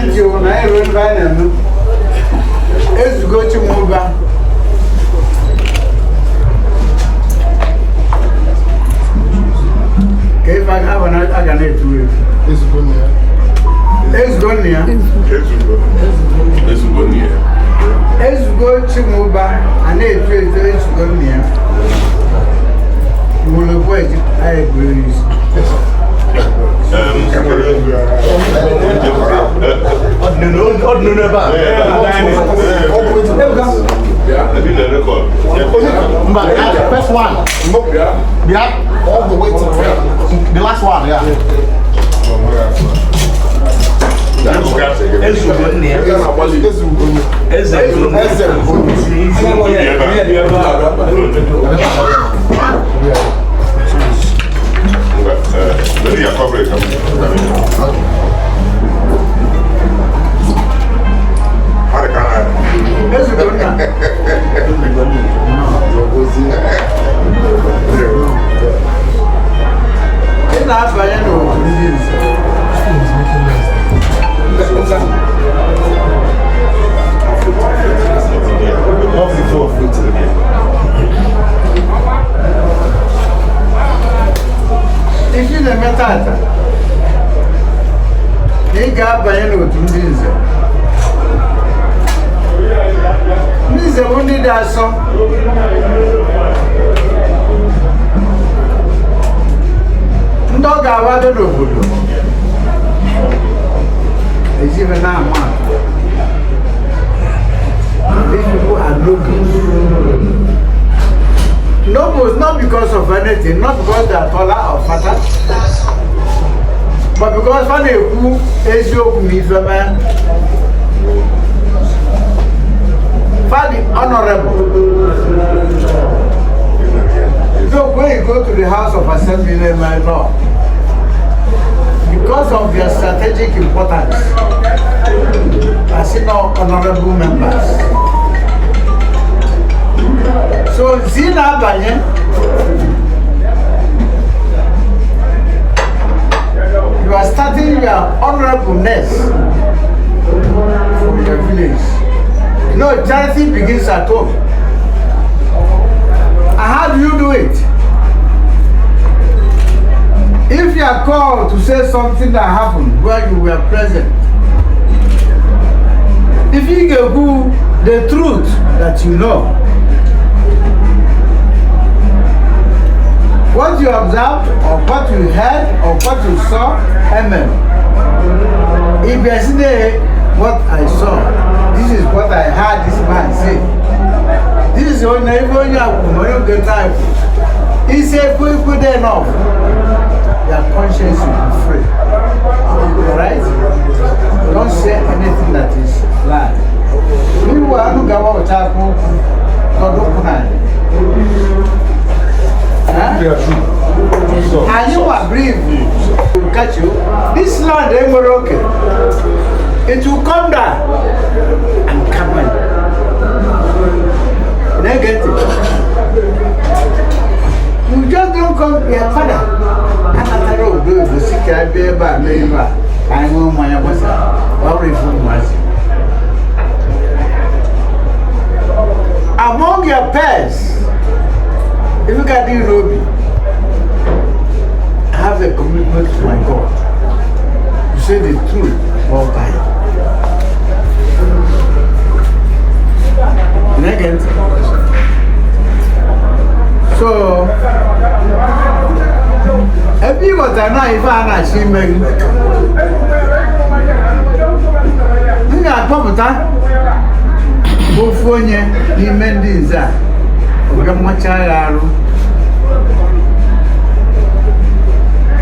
Ntị o, na anyị ruo ebe anyị na-eme. Ezugo Chinwụba. Ka ife a ga na-etu etu. Ezigbo nne ya. Ezugo nna ya. Ezugo. Ezugo nne ya. Ezugo Chinwụba a na-etu etu ezugo nna ya. Nwere eji anyị eburu isi. Ọ dị n'ebe a. Maybe the record. Mba, first one. Yeah, all the way to the last one, yeah. Ezugo nne ya. Ezugbo. Eze Eze Ugo. Maybe your coverage. Ezugo nna. Ị na-abanye n'otu ndị nze. Ife ị na-eme tata na ị ga-abanye n'otu ndị nze. Ndị nze bụ ndị dị asọ. Ndị ọ ga-awado n'obodo ejibe na-ama atụ. These people are nobles. Nobles not because of anything, not because they are taller or fatter, but because fa na-ekwu eziokwu ma ife mee. Fa dị honorable. So when you go to the House of Assembly na law, because of their strategic importance, I see no honorable members. So zi na-abanye you are starting your honorableness from your village. You know, charity begins at home. And how do you do it? If you are called to say something that happened where you were present, if you go the truth that you know, what you observed or what you heard or what you saw, amen. If you say what I saw, this is what I heard this man say. This is only if only I get time. He said, good enough. Your conscience will be free. Alright? Don't say anything that is lie. Meanwhile, anu gawa otaku tọdụ na. Anyị wa brief will catch you. This land enwere oke. It will come down and come in. You don't get it. You just don't come here, father. Anatara obodo oyibo si ka abịa ebe a mee ebe a ka anyị ṅụọ mmanya gbasa ọ bụrụ ife ụmụazị. Among your peers, if you got in n'obi, have a commitment to my God. You say the truth all time. You don't get it? So, ebe ị ghọtara na ife a na-achọ ime gị, m ga-akpọpụta ofu onye n'ime ndị nze a, ọ bịa mmachaa ya arụ.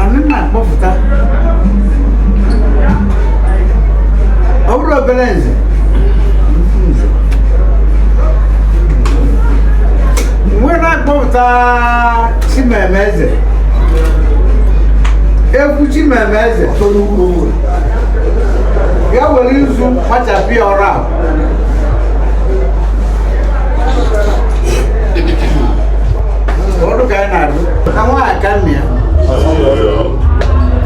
Anyị na-akpọpụta ọ bụrụ obere nze nze mgbe na-akpọpụta Chimemeze, egwu Chimemeze ya were nzu kpachapụ ya ọrụ ahụ. Ọrụ ka anyị na-arụ na nwa aka nna ya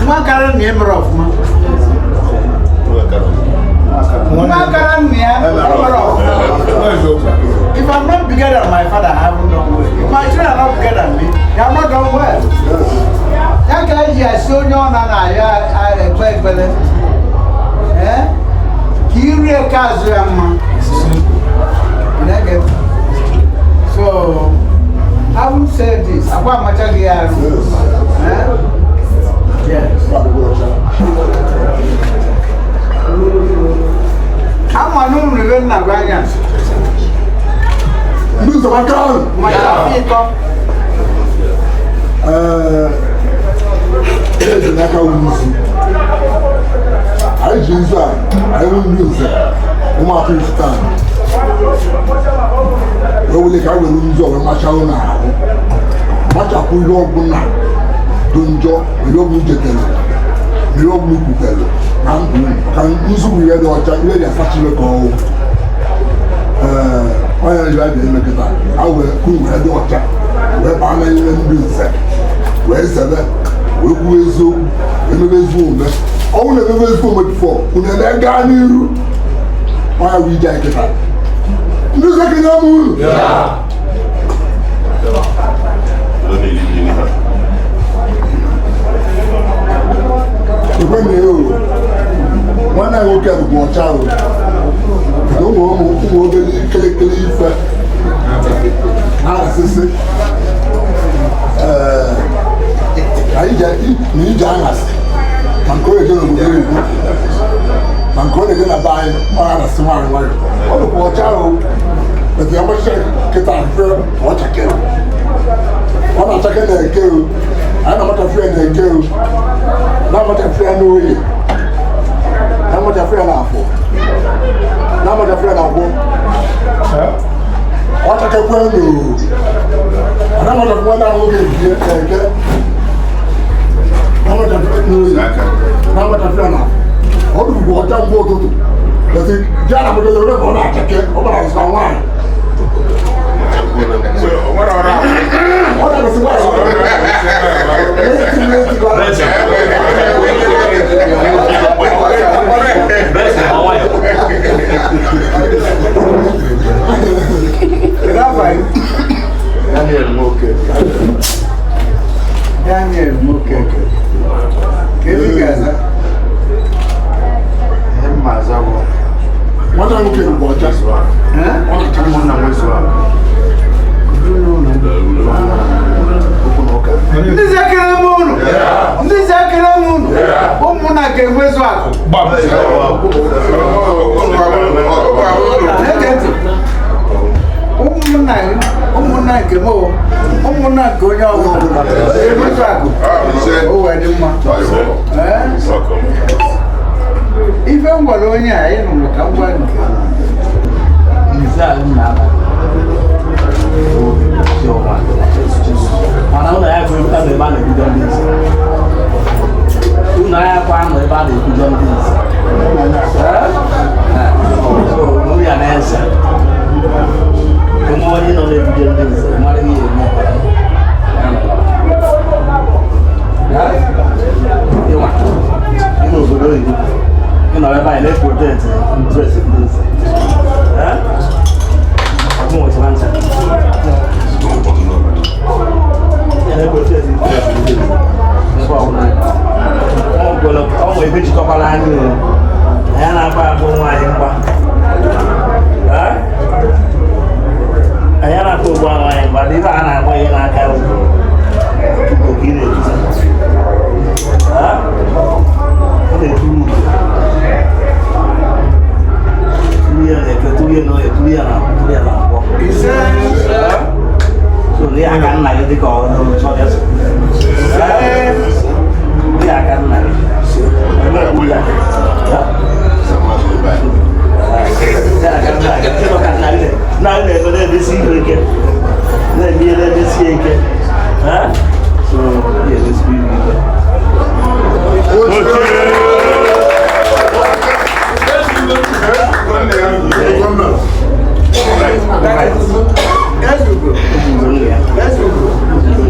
nwa kara nna ya mere ọfụma. Ya mmadụ well. Ya ka eji asị onye ọ na na-arịọ ekpe ekpere. Ee? Ka iru eke azụ ya mma. Ị na-ege ntị? So, having said this, agwa amachaghị ya arụ. Eh? Yes. Ama n'ụlọ ibe nna gwa anya. Ndị nzọba ahụ. Maka afọ ịtọ. Ee, eji n'aka wu nzu. Anyị ji nzu a, anyị wụ ndị nze, ụmụaka iftan. Wee wele ka anyị were nzu a wee machaa ụlọ ahụ. Machapụ ihe ọbụla dị njọ, ihe ọbụla ijetere, ihe ọbụla ikwutere na ndụ unu. Maka nzu bụ ihe dị ọcha, ihe dị asacha ime ka ọwụ. Ee, onye ji abịa ime kịta, a wee kụ wee dị ọcha, wee baa na ihe ndị nze, wee zebe, wee kwuo eziokwu, wee mebe ezigbo omume. Ọnwụ na-emebe ezigbo omume before, unu eme gaa n'iru. Onye bụ ije anyị kịta. Ndị nze kenye m unu. Ọ na-eri mmiri ha. Ekwe na ya o. Nwanne anyị nwoke bụkwa ọcha o. Ụmụ ụmụ ụmụ obere kịlịkịlị ife na-asịsị ee anyị na ije aṅasị ma nke ọ na-eje n'obodo oyibo ma nke ọ na-eje na be anyị ọ na-asị nwaanyị nwayọ ọ dịkwa ọcha o etu ya gbachicha kịta mfe ọ chakere ọ na-achake na eke o anyị na-amachafu ya na eke o na-amachafu ya n'oye na-amachafu ya n'afọ na-amachafu ya n'akwụ ọ chakekwe n'o na-amachafu nwanne ahụ nwoke ebie na eke na-amachafu ya n'oye na-amachafu ya n'afọ ọ dụbụ ọcha mgbe ụtụtụ bẹtị ji a na-amachafu ya ka ọ na-achake ọ gbara azụta nwaanyị ọ na-amasị nwaanyị Kedu afa gị? Daniel Nwoke. Daniel Nwoke. Kedu ị ga-aza? Ihe mma aza bụ nwata nwoke bụ ọcha Eh? ọ na-achake ụmụnna nwezu akụ. Okwu na ụka. Ndị zekere m unu! Ndị zekere m unu! Ụmụnna ga-enwezu akụ. Na-ege ntị. Ụmụnna ụmụnna nke m o, ụmụnna nke onye ọbụla ga-enwezu akụ. O wee dị mma. Eh? Ife m gwara onye a ị nụrụ ka m gwa nke. Nze a m na-aba mana ụlọ ya bụ ebe a na-ekwujọ ndị nze ụlọ ya kwa anọ ebe a na-ekwujọ ndị nze so nri ya na-eze onwe onye nọ na-ekwujọ ndị nze mara ihe eme ịnwa ị n'obodo oyibo ị nọrọ ebe anyị na-eprotect interest ndị nze. Ọ bụ nwechara ncha ya na-eprotect interest ndị nze ebe ọ bụla ọ nwere ebe jikọkwara anyị o. Anyị na-agba agbụ nwaanyị mgba. Anyị na-akpa ogbu nwaanyị mgba n'ibe a na-agba ihe n'aka ugo ka ị na-etuzi. Ọ na-eturu ugo. Turu ya na-eke, turu ya n'oye, turu ya na turu ya na akwọ. Ise. So na aka nna gị dịka ọ n'otu ọ so. Ndị aka nna gị. Ya. Ndị aka nna gị. Ndị aka nna gị. Nna gị na-eme na-emesi ihe ike. Na-eme ihe na-emesi ya ike. So, ya emesi ihe ike. Ezugo. Ugo ya. Ezugo.